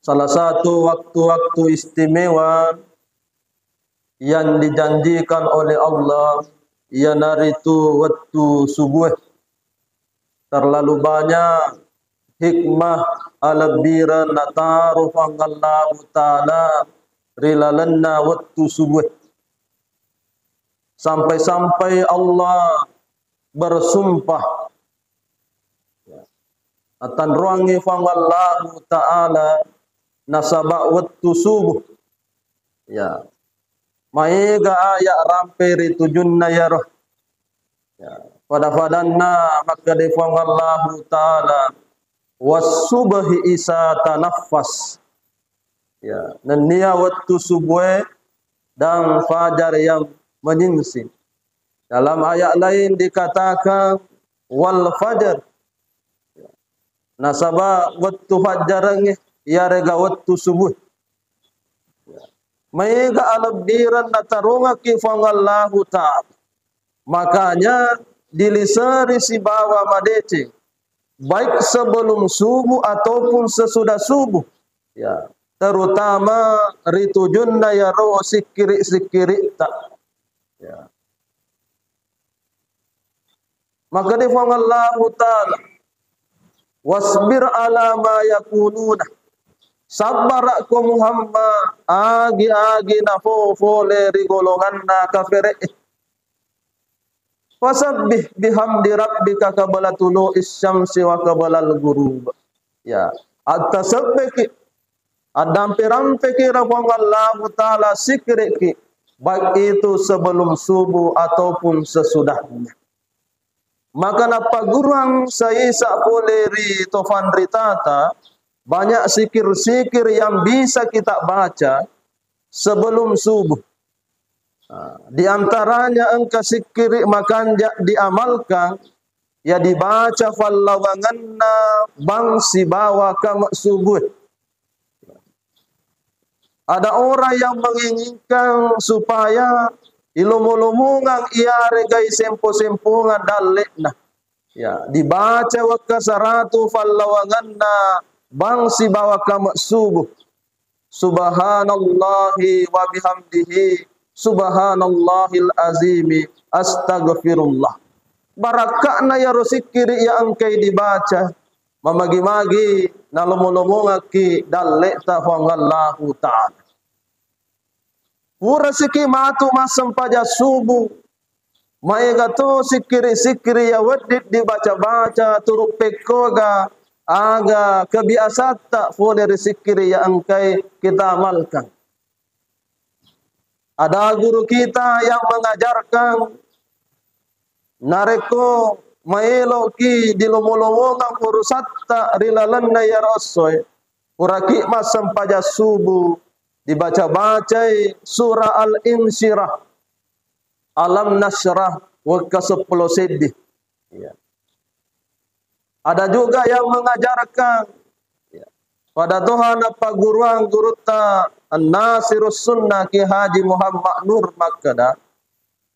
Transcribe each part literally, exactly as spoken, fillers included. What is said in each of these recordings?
Salah satu waktu-waktu istimewa yang dijanjikan oleh Allah, iyanaritu wettu subuh. Terlalu banyak hikmah alebbireng nataro Puang Allahu Ta'ala ri lalenna wettu subuh. Sampai-sampai Allah bersumpah, ya, attanroangngi Puang Allahu Ta'ala nasaba wettu subuh. Ya. Maega ayat rampe ri tujunna iyaro. Ya. Pada-padanna makkeda Puang Allahu Ta'ala, "Wassubhi isa tanaffas." Ya, nennia wettu subuh dan fajar yang menyingsing. Dalam ayat lain dikatakan, "Wal fajr." Nasaba wettu fajjarengnge iyarega wettu subuh. Maega alebbireng natarongakki Puang Allahu Ta'ala. Makanya diliseri sibawa madeceng, baik sebelum subuh ataupun sesudah subuh. Ya, terutama ri tujunna iyaro sikkiri-sikkiritta. Ya. Makkeda Puang Allahu Ta'ala, "Wasbir ala ma yaquluna." Sabbarakko Muhammad, agi-agi nafo-, fole ri golonganna kafere. "Fasabbih bihamdi rabbika qabla tulu'is syamsi wa qablal ghurub." Ya, attasebbeki, addampe-rampeki ri Puang Allahu Ta'ala, sikkiriki, baik itu sebelum subuh ataupun sesudahnya. Maka nappagguruang saisa pole ri to fanritata, banyak sikir-sikir yang bisa kita baca sebelum subuh. Nah, di antaranya engka sikkiri makanja diamalkan, ya dibaca fallawangenna bang sibawa kame subuh. Ada orang yang menginginkan supaya ilomo-lomongang iyaregai sempo-sempongan dalle'na. Ya, dibaca wekka saratu fallawangenna bang sibawa kame subuh. Subhanallahi wa bihamdihi, subhanallahil azimi, astaghfirullah. Barakka'na iyaro sikkiri iya engkai dibaca, mamagi-magi nalomo-lomongekki dalle'ta Puang Allahu Ta'ala. Purasiki matu massempajang subuh, maega to sikkiri-sikkiri iya wedding dibaca-baca, turu pekkoga aga kebiasatta fole ri sikkiri iya engkai kita amalkan. Ada guru kita yang mengajarkan, narekko maeloki dilomo-lomongang urusatta ri lalenna iyaro essoe, puraki massempajang subuh, dibaca-bacai surah Al-Insyirah, Alam Nasyrah, wekka seppulo seddi. Iya. Ada juga yang mengajarkan, ya, pada toha napagguruang gurutta An-Nasirus Sunnah Kiai Haji Muhammad Nur makkeda,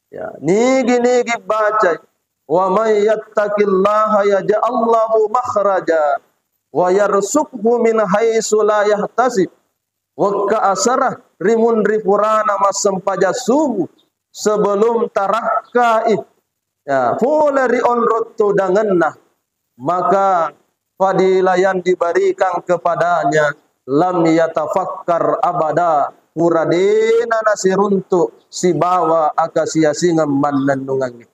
ya, nigi-nigi bacai, "Wa may yattaqillaha yaj'al lahu makhraja wa yarzuqhu min haitsu la yahtasib." Wekka asara rimunri purana massempajang subuh sebelum tarakkai, ya, pole ri onrong tudangenna, maka fadilah yang diberikan kepadanya lam yatafakkar abada, pura dena nasiruntu sibawa akasiasingeng mannennungangnge.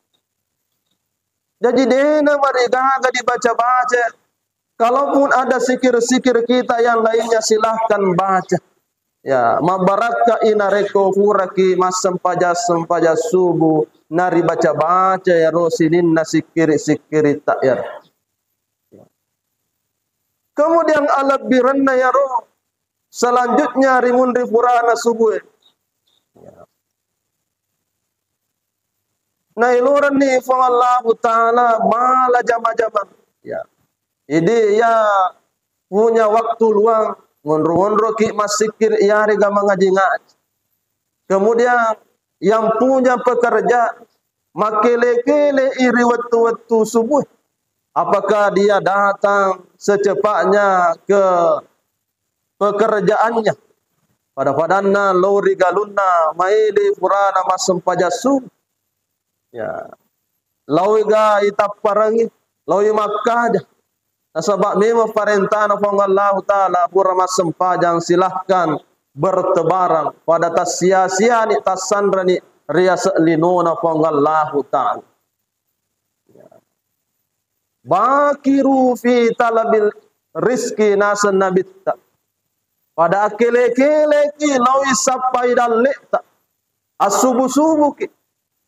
Jaji dena marigaga dibaca-baca. Kalaupun ada sikir-sikir kita yang lainnya, silahkan baca. Ya, mabbarakka inarekko puraki massempajang-sempajang subuh naribaca-baca iyaro sininna sikkiri-sikkiritta iyaro. Kemudian alebbirenna iyaro selanjutnya rimunri purana subuh. Ya. Nailorenni Puang Allahu Ta'ala mala jama-jama. Ya. Idi iya punya waktu luang, ngonro-ngonroki massikkiri iyarega mangaji-ngaji. Kemudian yang punya pekerja, makkele-kele iri wettu-wettu subuh. Apakah dia datang secepatnya ke pekerjaannya. Pada-padanna lao ri galunna maéléi purana massempajang subuh. Ya. Laoiga itapparangi, laoi makkaja. Nasaba memang parentana Puang Allahu Ta'ala, pura massempajang, silahkan bertebaran. Pada tassia-siani, tassanreni ri ase' linona Puang Allahu Ta'ala. Ya. Bakiru fi talabil rizki, naseng Nabitta. Pada akkele-keleki laoi sappai dalle'ta. Assubu-subuki.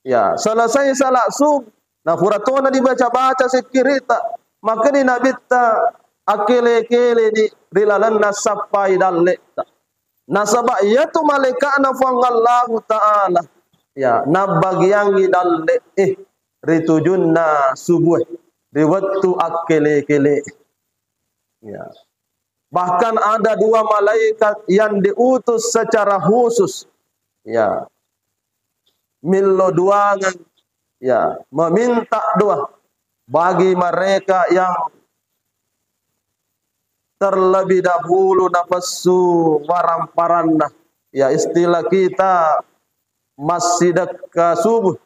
Ya, selesai salat subuh. Nah, pura tona dibaca-baca sikkiri'ta. Makani Nabitta akkele-keleni ri lalenna sappai dalle'ta. Nasaba iyatu malaika'na Puang Allahu Ta'ala, ya, nabbagiangngi dalle'e ri tujunna subuh, ri wettu akkele-kele. Ya. Bahkan ada dua malaikat yang diutus secara khusus, ya, millo duangeng, ya, meminta doa bagi mereka yang terlebih dahulu napessu waramparanna. Ya, istilah kita massidekka subuh.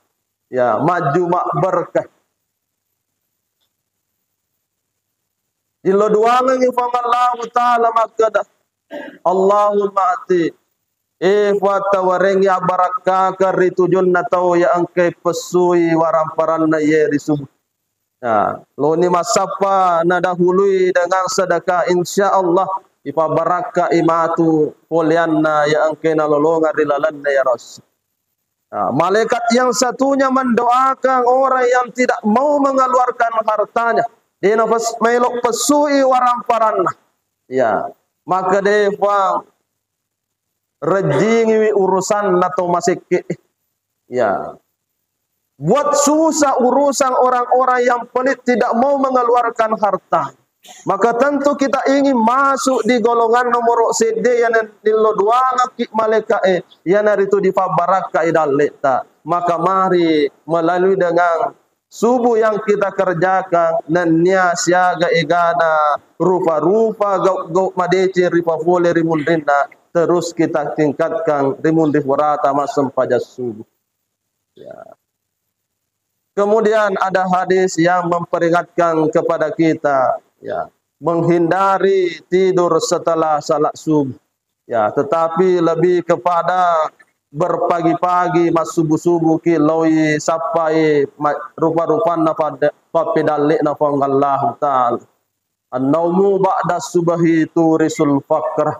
Ya, majjuma' berkah. Illo duangengngi Puang Allahu Ta'ala makkeda, Allahumma ati, eh, Puatta, warengngi abbarakkakeng ri tujunna tau iya engkae pessui waramparanna iye ri subuh. Nah, loni massappa nadahului dengan sedekah, insya Allah ipabbarakkai matu poleanna iya engkae nalolongeng ri lalenna iyaro esso. Nah, malaikat yang satunya mendoakan orang yang tidak mau mengeluarkan hartanya. De' nafas-, maelo pessui waramparanna. Ya, maka de' Puang rejjingiwi urusanna to masekke. Ya. Buat susah urusan orang-orang yang pelit, tidak mau mengeluarkan harta. Maka tentu kita ingin masuk di golongan nomor sedde yang nillo duangakki malaika'e, iyanaritu dipabbarakkai dalle'ta. Maka mari melalui dengan subuh yang kita kerjakan, nennia siaga egana rupa-rupa gau-gau madeceng ripapole ri munrinna, terus kita tingkatkan ri munri purata massempajang subuh. Ya. Kemudian ada hadis yang memperingatkan kepada kita, ya, menghindari tidur setelah salat subuh. Ya, tetapi lebih kepada berpagi-pagi, massubu-subuki loi sappai ma-, rupa-rupanna pada pappedalle'na Puang Allahu Ta'ala. An-naumu ba'da subhi turisul faqr.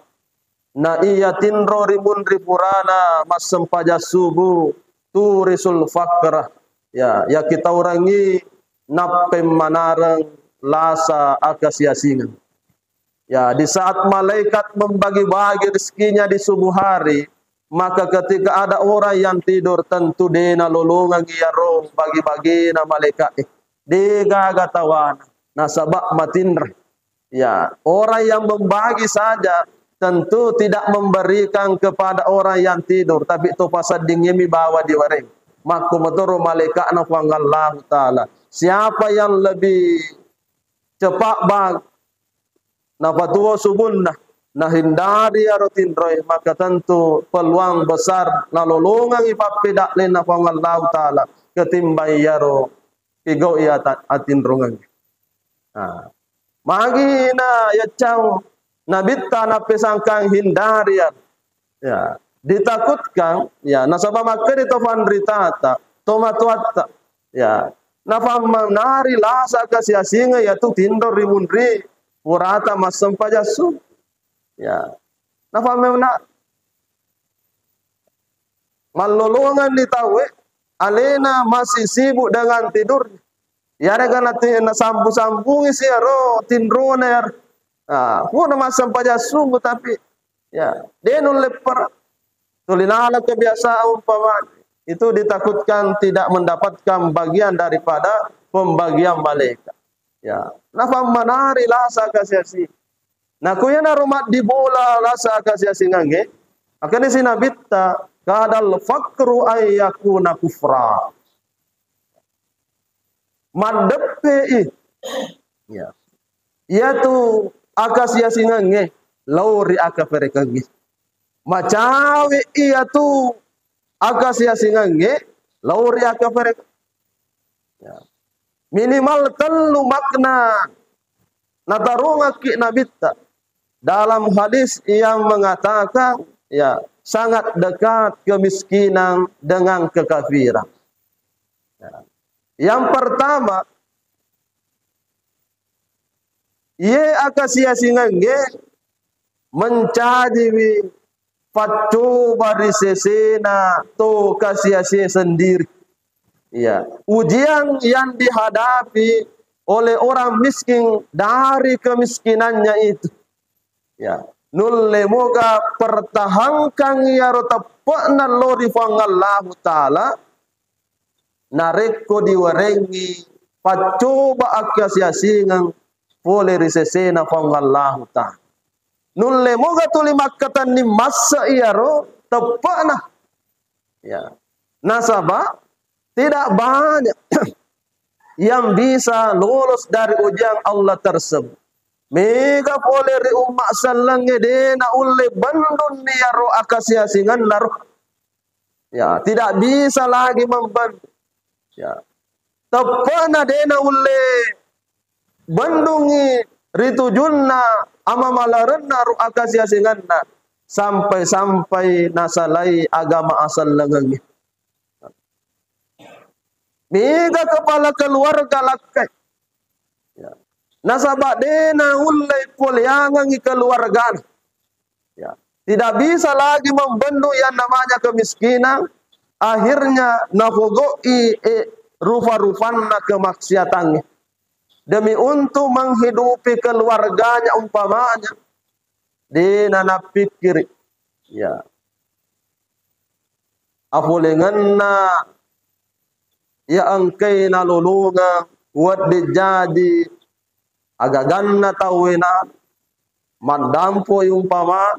Na iya tinro ri munri purana massempajang subuh, turisul faqr. Ya, yakitaurangngi nappemmanareng lasa akasiasingeng. Ya, di saat malaikat membagi-bagi rezekinya di subuh hari, maka ketika ada orang yang tidur, tentu de' nalolongeng iyaro bagi-bagina malaikat. Eh, de' gaga tawana, nasaba matinro. Ya, orang yang membagi saja tentu tidak memberikan kepada orang yang tidur, tapi to paseddingngemi bawa diwareng. Makko motoro malaikatna Puang Allahu Ta'ala. Siapa yang lebih cepat bang, napatuo subunna, nahindari aro tinroe, maka tentu peluang besar nalolongengi pappedalle'na Puang Allahu Ta'ala ketimbang iyaro pigau iya ta-, atinrongeng. Nah, magi na yaccau Nabitta nappesangkang hindari ya. Ya, ditakutkan, ya, nasaba makkeda to fanritata, to matuatta, ya, nafammanari lasa kasiasingeng yatu tinro ri munri purata massempajang subuh. Ya, nafammana mallolongenni tauwe, alena masih sibuk dengan tidur. Iyarega nati-, nasambu-sambungi si ero tinrona ero. Ah, pura massempajang subuh tapi, ya, de' nulle per-, tuli nala kebiasaan umpama itu ditakutkan tidak mendapatkan bagian daripada pembagian malaikat. Ya, nafammanari lasa kasiasi. Nakuyanaro maddibola lasa kasiasingangnge, makkedasi Nabitta, kadal faqru ay yakuna kufra. Maddeppe'i. Ya. Iyatu akasiasingangnge. lao ri akaferekengnge. Macawe iyatu akasiasingengnge lao ri akaferekeng. Ya. Minimal tellu makna natarongakki Nabitta dalam hadis yang mengatakan, ya, sangat dekat kemiskinan dengan kekafiran. Ya. Yang pertama, iye akasiasingengnge mencajiwi paccoba ri sesena to kasiasie sendiri. Ya, ujian yang dihadapi oleh orang miskin dari kemiskinannya itu. Ya, nulle moga pertahankan iyaro teppe'na lao ri Puang Allahu Ta'ala, narekko diwarengngi paccoba akkasiasingeng pole ri sesena Puang Allahu Ta'ala. Nulle moga tuli makkatenning masse iyaro teppe'na. Ya. Nasaba tidak banyak yang bisa lolos dari ujian Allah tersebut. Mega pole ri umma sellengnge de naulle bendunni iyaro akasiasingenna ro. Ya, tidak bisa lagi membendung. Ya. Teppe'na de naulle bendungi ri tujunna amamalerenna ro akasiasingenna sampai-sampai nasalai agama asellengengnge. Mega kepala keluarga lakkai. Ya. Nasaba de naulle poleangengngi keluargana. Ya. Tidak bisa lagi membendung yang namanya kemiskinan. Akhirnya nafogo'i, eh, rufa-rufanna kemaksiatangnge. Demi untuk menghidupi keluarganya umpamanya, de nanappikkiri. Ya. Afolengenna iya engkai nalolongeng wedding jaji agaganna tauwe na maddampoi umpama,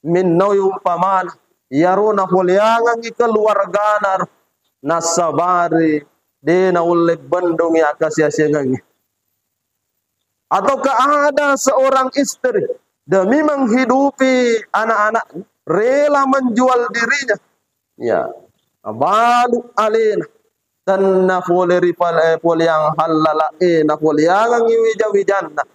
minnoi umpamana, iyaro nafoleangengngi keluargana ro, nassabari de naulle bendungi akasiasingengnge. Ataukah ada seorang istri demi menghidupi anak-anak rela menjual dirinya, ya, balu alena, tenna fole ri pal-, eh, poleang hallala e, napoleangengngi wija-wijanna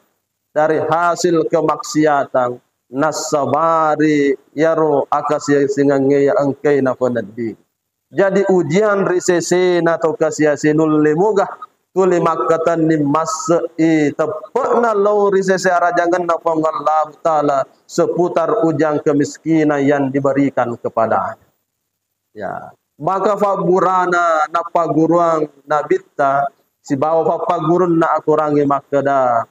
dari hasil kemaksiatan, nassabari iyaro akasiasingengnge ya engkai napenedding. Jadi ujian ri sesena to kasiasi nulle muga tuli makkatenning masse'i teppe'na lao ri sese arajangenna Puang Allahu Ta'ala seputar ujian kemiskinan yang diberikan kepadanya. Ya, maka fabburana nappagguruang nabitta sibawa fappagurunna akorangnge makkeda,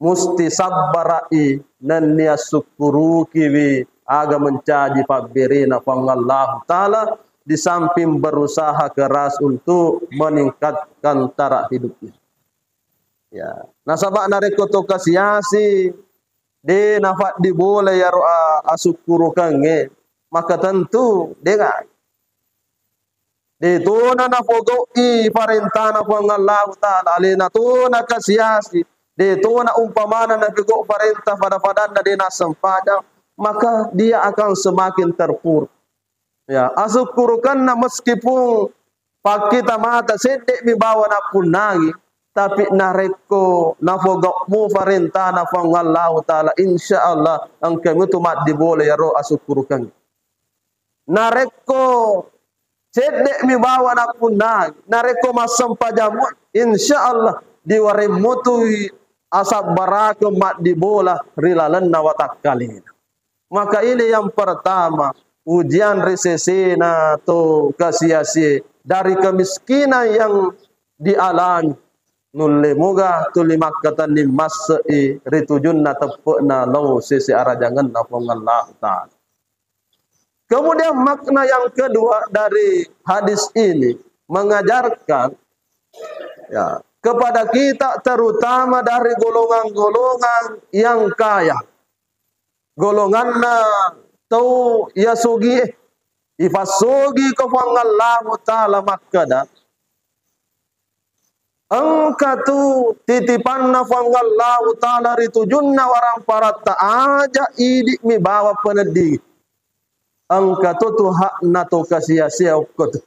musti sabbara'i nennia sukkurukiwi aga mencaji pabberena Puang Allahu Ta'ala, di samping berusaha keras untuk meningkatkan taraf hidupnya. Ya, nasaba narekko to kasiasi de nafaddi bola iyaro a-, asukkurukengnge, maka tentu denga. De tona nafogau'i parentana Puang Allahu Ta'ala, alena tona kasiasi, de tona umpamana nafegau parenta fada-fadanna de nassempajang, maka dia akan semakin terpuruk. Ya, asukkurukenna meskipun pakkita mata sedde'mi bawa nappunnangi, tapi narekko nafogau'mu parentana Puang Allahu Ta'ala, insya Allah engka mutu maddibola iyaro asukkurukeng. Narekko cedde'mi bawa nappunnai, narekko massempajammu, insya Allah diwareng mutui asabbarakeng maddibola ri lalenna watakkalena. Maka ini yang pertama, ujian ri sesena to kasiasi dari kemiskinan yang dialami. Nulle muga tuli makkatenning masse'i ri tujunna teppe'na lao sese arajangenna Puang Allahu Ta'ala. Kemudian makna yang kedua dari hadis ini mengajarkan, ya, kepada kita terutama dari golongan-golongan yang kaya. Golonganna tau iya sogie, ifassogi ko Puang Allahu Ta'ala makkeda, Engka tu titipanna Puang Allahu Ta'ala ri tujunna waramparatta, aja idi'mi bawang peneddingi. Engka to tu hakna to kasiasia okko tu.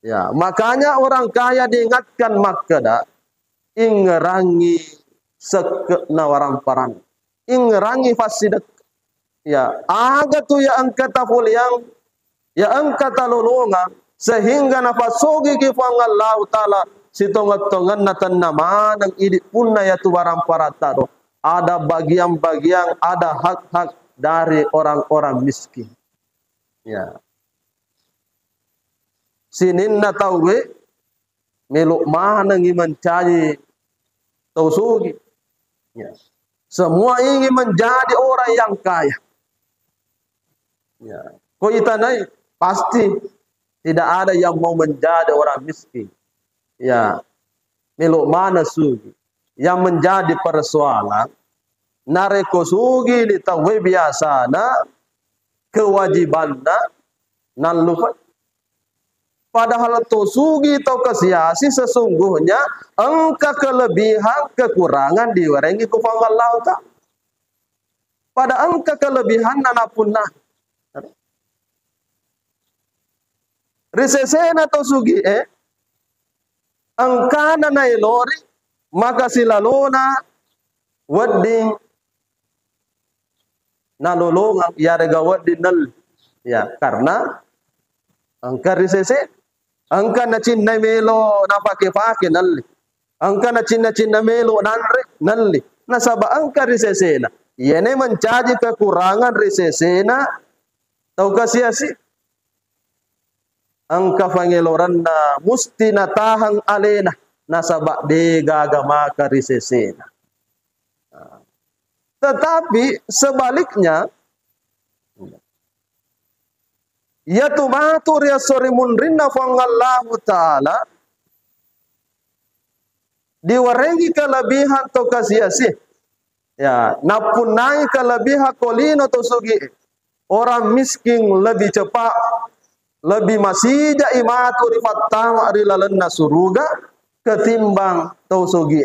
Ya, makanya orang kaya diingatkan makkeda, ingerangi sekke'na waramparan. Ingerangi fassidek. Ya, aga tu ya engka tapoliang, ya engka talolongang, sehingga napassogiki Puang Allahu Ta'ala sitongeng-tongenna tenna maneng idi punna ya tu waramparatta do. Ada bagian-bagian, ada hak-hak dari orang-orang miskin. Ya. Sininna tauwe melo manengi mencaji tau sugi. Ya. Semua ingin menjadi orang yang kaya. Ya. Ko itanai, pasti tidak ada yang mau menjadi orang miskin. Ya. Melo maneng sugi. Yang menjadi persoalan, narekko sugi ni tauwe biasana kewajibanna nallupai. Padahal to sugi tau kasiasi sesungguhnya engka kelebihan kekurangan diwerengi ku Puang Allahu Ta'ala. Pada engka kelebihanna napunna. Ri sesena to sugi e, engkana naelori maka silalona wedding nalolongang, iyarega wedding nelli. Ya, karena engka ri sese, engka nacinna melo napake-pake nelli. Engka nacinna-cinna melo nanre nelli. Nasaba engka ri sesena. Iyene mencaji kekurangan ri sesena tau kasiasi. Engka fangeloranna musti natahang alena, nasaba de gaga maka ri sesena. Tetapi sebaliknya, iyatu matu ri esso ri munrinna Puang Allahu Ta'ala, diwerengi kelebihan to kasiasi. Ya, nappunnai kelebihan ko lino to sugi. Orang miskin lebih cepat, lebih masija i matu ripattama ri lalenna suruga ketimbang to sugi.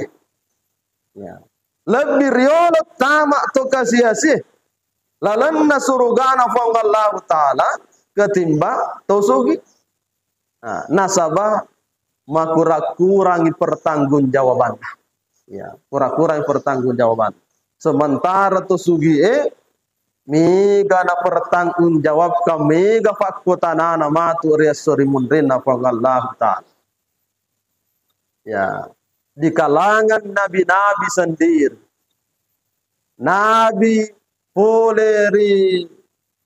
Ya. Lebih riolo tama to kasiasi lalenna surugana Puang Allahu Ta'ala ketimbang to sugi. Nah, nasaba makura-kurangi pertanggungjawabanna. Ya, kura-kurangi pertanggungjawaban. Sementara to sugi e, mega napertanggungjawabkan, mega fakkotanana matu ri esso ri munrinna Puang Allahu Ta'ala. Ya, di kalangan nabi-nabi sendiri, nabi pole ri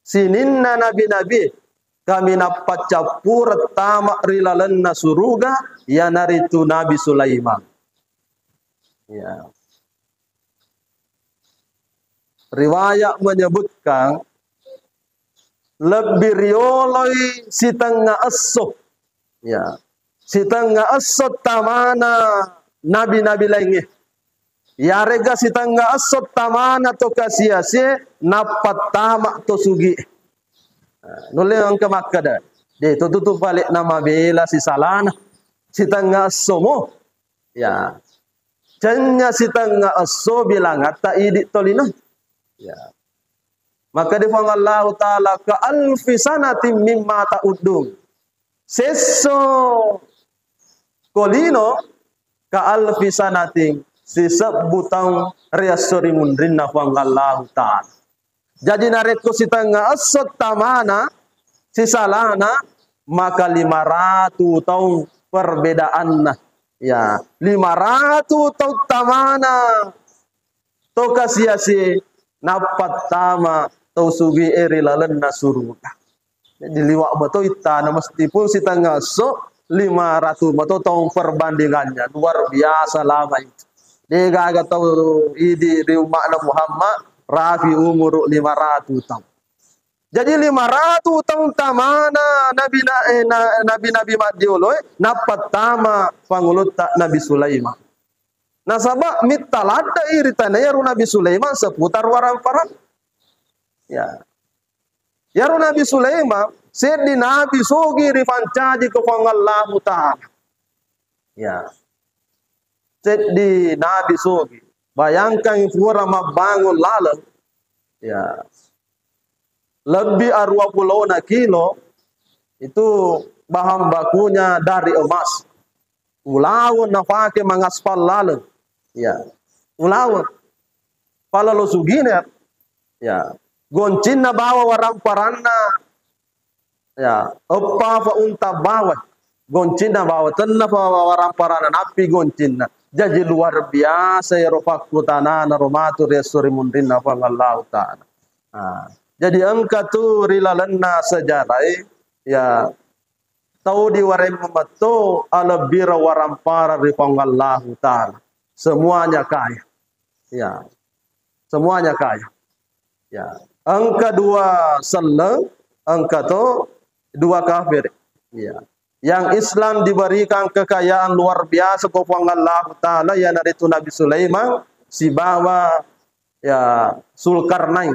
sininna nabi-nabi, kami nappaccappureng tama ri lalenna suruga, iyanaritu Nabi Sulaiman. Ya. Riwayat menyebutkan, lebbi rioloi sitengnga esso. Ya. Sitengnga esso tamana nabi-nabi laingnge. Yarega sitengnga esso tamana to kasiasie, nappa tama to sugi. Nah, nulle engka makkeda, de, to tutu pale namabela sisalana. Sitengnga esso mo. Ya. Cennya sitengnga esso bilangatta idi tolino. Ya. Maka di Puang Allahu Ta'ala, "Ka alfi sanatin mimma ta'uddun." Sesso ko lino, ka alfi sanatin, sisebbu taung ri esso ri munrinna Puang Allahu Ta'ala. Jaji narekko sitengnga esso tamana sisalana, maka lima ratu taung perbedaanna. Ya, lima ratu taung tamana to kasiasie, nappa tama to sugie ri lalenna suruga. Jadi liwa mato ittana, meskipun sitengnga esso, lima ratu mato taung perbandingannya, luar biasa lama itu. Degaga tau idi ri umma'na Muhammad rafi umuru lima ratu taung. Jadi lima ratu taung tamana nabi na-, eh, na-, nabi-nabi maddioloe, nappa tama pangulutta Nabi Sulaiman. Nasaba mitta ladde'i ri tanae ro Nabi Sulaiman seputar waramparan. Ya. Yaro Nabi Sulaiman, seddi nabi sogi ripancaji ko Puang Allahu Ta'ala. Ya. seddi nabi sugi. Bayangkan pura mabbangun laleng, ya, lebih arua pulona kilo itu bahan bakunya dari emas. Ulaweng nafake mangaspal laleng. Ya, ulaweng. Pala lo sugine, ya, goncinna bawa waramparanna, ya, eppa fa unta bawa, goncinna bawa tenna fa waramparanna nappi goncinna. Jaji luar biasa ero pakkutanana ro matu ri esso ri munrinna Puang Allahu Ta'ala. Nah, jadi engka tu ri lalenna sejarah, ya, tau di wareng memetto alebbira warampara ri Puang Allahu Ta'ala. Semuanya kaya. Ya. Semuanya kaya. Ya. Engka dua selleng, engka to dua kafir. Ya. Yang Islam diberikan kekayaan luar biasa ko Puang Allahu Ta'ala, iyanaritu Nabi Sulaiman sibawa, ya, Zulkarnain.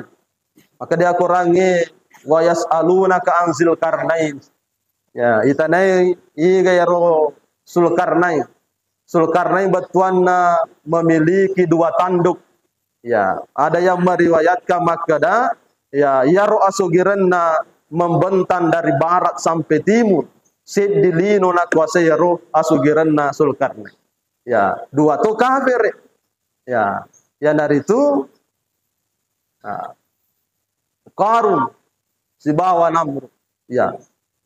Maka dia Qurannya, "Wa yas'alunaka an Zulkarnain." Ya, itanai iga yaro Zulkarnain. Zulkarnain bettuanna memiliki dua tanduk. Ya, ada yang meriwayatkan makkeda, ya, iyaro asugirenna membentang dari barat sampai timur. Seddi lino nakuasai iyaro asugirenna Zulkarnain. Ya, dua to kafir. Ya, iyanaritu, ah, Qarun sibawa Namrud. Ya.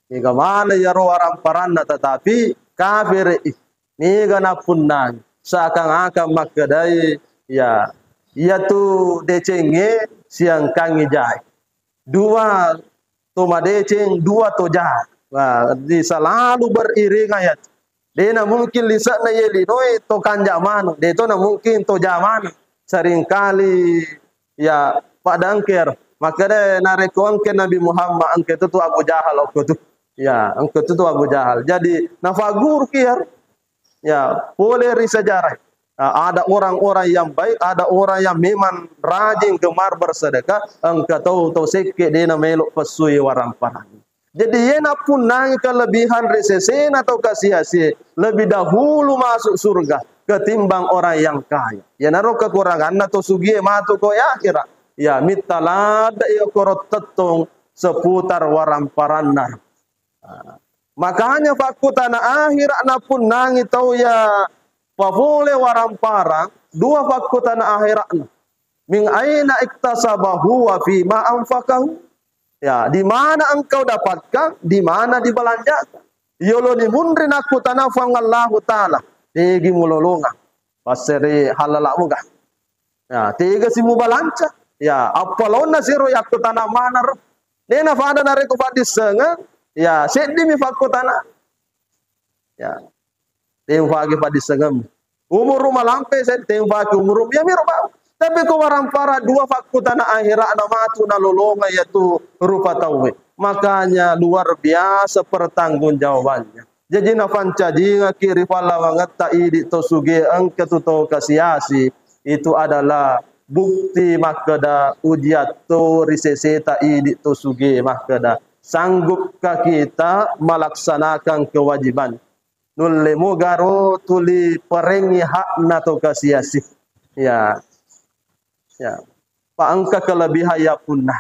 Mega mana iyaro waramparanna, tetapi kafir i. Mega nappunnang. Seakan-akan makkedai, ya, iyatu decengnge siangkangngi jae. Dua to madeceng, dua to jahat. Nah, di selalu beriringan ya. Dena mungkin lise'na ye linoe to kanja maneng, de to na mungkin to ja maneng. Seringkali ya pada engke ro. Makkeda narekko engke Nabi Muhammad, engke tu, tu Abu Jahal okko tu. Ya, engke tu, tu Abu Jahal. Jadi nafaguru kiar. Ya, pole ri sejarah. Ah, ada orang-orang yang baik, ada orang yang memang rajin gemar bersedekah, engka tau, tau sekke dena melo pessui waramparang. Jadi, yena punnangi kelebihan ri sesena tau kasiasi, lebih dahulu masuk surga ketimbang orang yang kaya. Yenaro kekuranganna to sugie matu ko akhirat. Ya, mitta ladde iya koro tettong seputar waramparanna. Ah. Makanya fakkutana akhirat napunnangi tau ya papole waramparang, dua fakkutana akhiratna. Min aina iktasabahu wa fima anfaqahu. Ya, di mana engkau dapatkan, di mana dibelanjakan. Yoloni munri nakkutana Puang Allahu Ta'ala. Tegi mulolonga. Passere halala muga. Ya, tega si mubalanca. Ya, appalonna siro yakkutana manaro. Nena fada narekko faddissengeng, ya, seddimi fakkutana. Ya. Temfaki faddissengem. Umuru malampe, saya temfaki umuru. Ya, miro bau. Tapi ko warampara dua fakkutana akhiratna matu nalolonga yatu rupa tauwe. Makanya luar biasa pertanggungjawabannya. Jaji nafancajingaki ri pallawangetta idi to suge engka tu to kasiasi. Itu adalah bukti makkeda ujian to ri seseta idi to suge makkeda sanggupka kita melaksanakan kewajiban. Nulle mugaro tuli perengngi hakna to kasiasi. Ya. Ya. Pa engka kelebihan ya punna.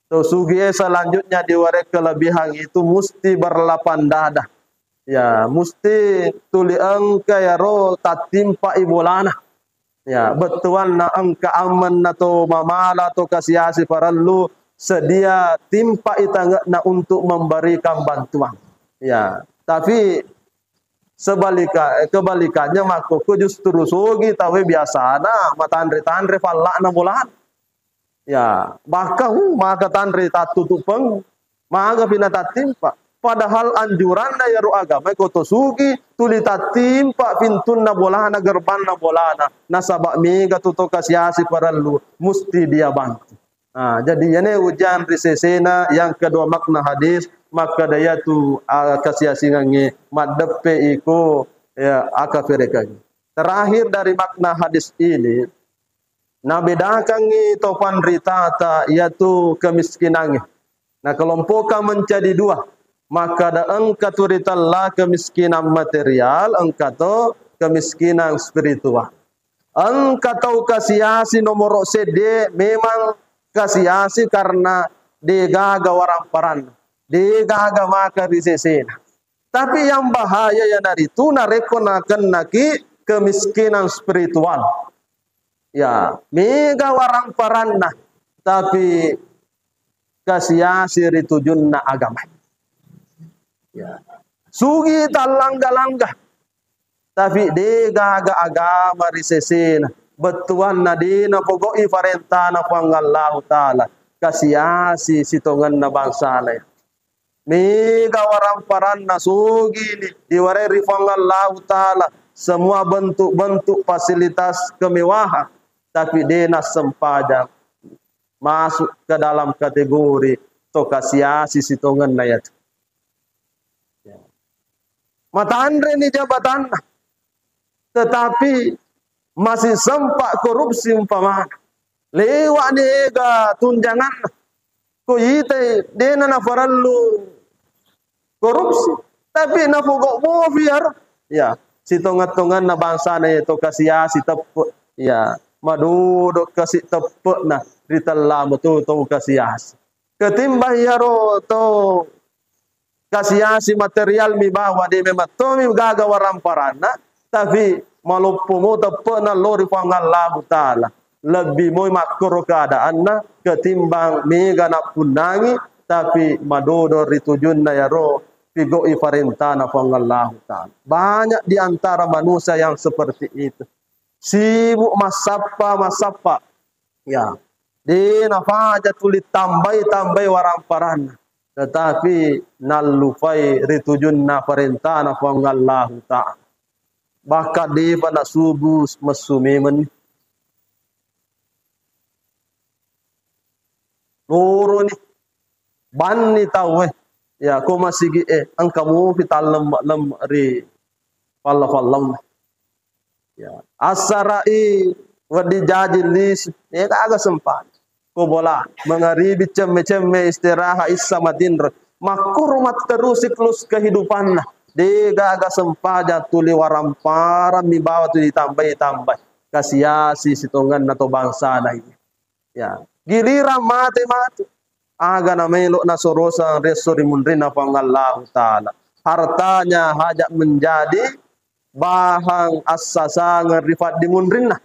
To sugie selanjutnya diware kelebihan itu musti berlapang dada. Ya, musti tuli engka yaro tattimpai bolana. Ya, bettuanna engka ammenna to mamala to kasiasi parellu sedia timpai tange'na untuk memberikan bantuan. Ya, tapi sebalika-, kebalikannya makkokko justru sogi tawe biasana matanre-tanre palla'na bolana. Ya, bahkan, hu, maka tanre tattutup peng, maga pina tattimpa. Padahal anjuranna yaro agama ko to sugi tuli tattimpa pintunna bolana, gerbangna bolana. Nasaba mega tu to kasiasi parellu, musti dia bantu. Nah, jadi yane ujian ri sesena yang kedua makna hadis, makkeda yatu, ah, kasiasingangnge maddeppe iko, ya, akaferekangnge. Terakhir dari makna hadis ini, nabedakangngi to panritata yatu kemiskinangnge. Nakelompokkan menjadi dua. Makkeda engka tu ritella kemiskinan material, engka to kemiskinan spiritual. Engka tau kasiasi nomoro seddi memang kasiasi karena degaga waramparanna, degaga maka ri sesena. Tapi yang bahaya iyanaritu narekko nakennaki kemiskinan spiritual. Ya, mega waramparanna, tapi kasiasi ri tujunna agama. Ya. Sugi tallangga-langga, tapi degaga agama ri sesena, bettuanna de napogau'i parentana Puang Allahu Ta'ala, kasiasi sitongenna bangsana. Mega waramparanna sugini diwarai ri Puang Allahu Ta'ala semua bentuk-bentuk fasilitas kemewahan, tapi de nassempajang masuk ke dalam kategori to kasiasi sitongenna yatu. Matanreni jabatanna, tetapi masih sempat korupsi umpamana. Lewani ega tunjanganna. Ko itai dena nafarellu korupsi, tapi napogau mofi aro. Ya, sitonga-tonganna bangsana itu kasiasi teppe. Ya, madodo kasi teppena ritella metu tau kasiasi. Ketimbang iyaro to kasiasi material mi bawa de memang tomi gaga waramparanna, tapi maloppo mo teppena lo ri Puang Allahu Ta'ala. Lebbi moi makkoro keadaanna ketimbang mega nappunnangi, tapi madodo ri tujunna yaro pigau'i parentana Puang Allahu Ta'ala. Banyak di antara manusia yang seperti itu. Sibuk massappa, massappa. Ya. De nafaja tuli tambai-tambai waramparanna. Tetapi nallupai ri tujunna parentana Puang Allahu Ta'ala. Bahkan depa nasubu messu memeng. Loroni. Banni tauwe. Ya, ko masigi e, engka mupi tallemme-lemme ri palla-pallammu. Ya, assara'i wedding jaji lisu, ya gaga sempajang. Ko bola, mengaribi cemme-cemme istirahat issa matinro. Makkuro matteru siklus kehidupanna. De gaga sempajang tuli waramparan mi bawa tu ditambai-tambai. Kasiasi sitongenna to bangsana ini. Ya, giliran mate-mate. Aga namelo nasorosang ri esso ri munrinna Puang Allahu Ta'ala. Hartanya hajat menjadi bahan assasangeng ri faddi munrinna.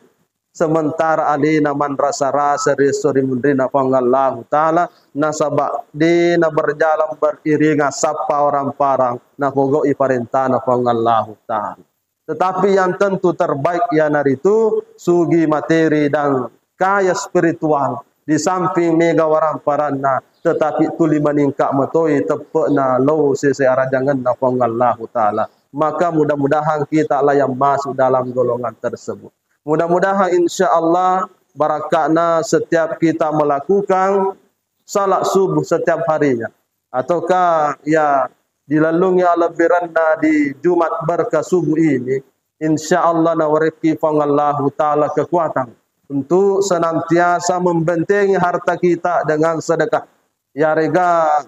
Sementara alena manrasa-rasa ri esso ri munrinna Puang Allahu Ta'ala, nasaba de na berjalan beriringan sappa orang parang napogau'i parentana Puang Allahu Ta'ala. Tetapi yang tentu terbaik iyanaritu sugi materi dan kaya spiritual. Di samping mega waramparanna, tetapi tuli meningkat metoi teppe'na lo sese arajangenna Puang Allahu Ta'ala. Maka mudah-mudahan kita lah yang masuk dalam golongan tersebut. Mudah-mudahan insya Allah barakatna setiap kita melakukan salat subuh setiap harinya, ataukah ya dilalungi alebbirenna di Jumat berkah subuh ini, insya Allah nawarekki Puang Allahu Ta'ala kekuatan untuk senantiasa membentengi harta kita dengan sedekah. Yarega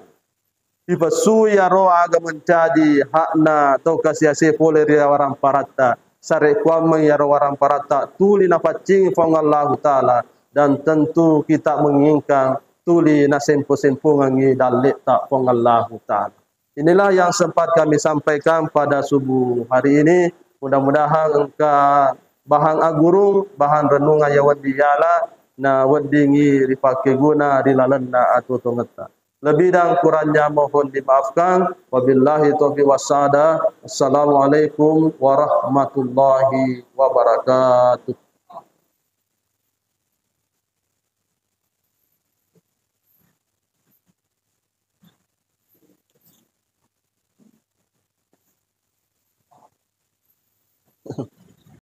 ipessui iyaro aga mencaji hakna tau kasiase pole ri waramparatta. Sarekkuammeng iyaro waramparatta tuli napaccingi Puang Allahu Ta'ala, dan tentu kita menginginkan tuli nasempo-sempongengngi dalle'ta Puang Allahu Ta'ala. Inilah yang sempat kami sampaikan pada subuh hari ini. Mudah-mudahan engka bahan aggurung, bahan renungan yang wedding yala, na weddingngi ripakkeguna ri lalenna atuo-tuongetta. Lebih dan kurangnya mohon dimaafkan. Wabillahi taufiq wassadah. Assalamualaikum warahmatullahi wabarakatuh.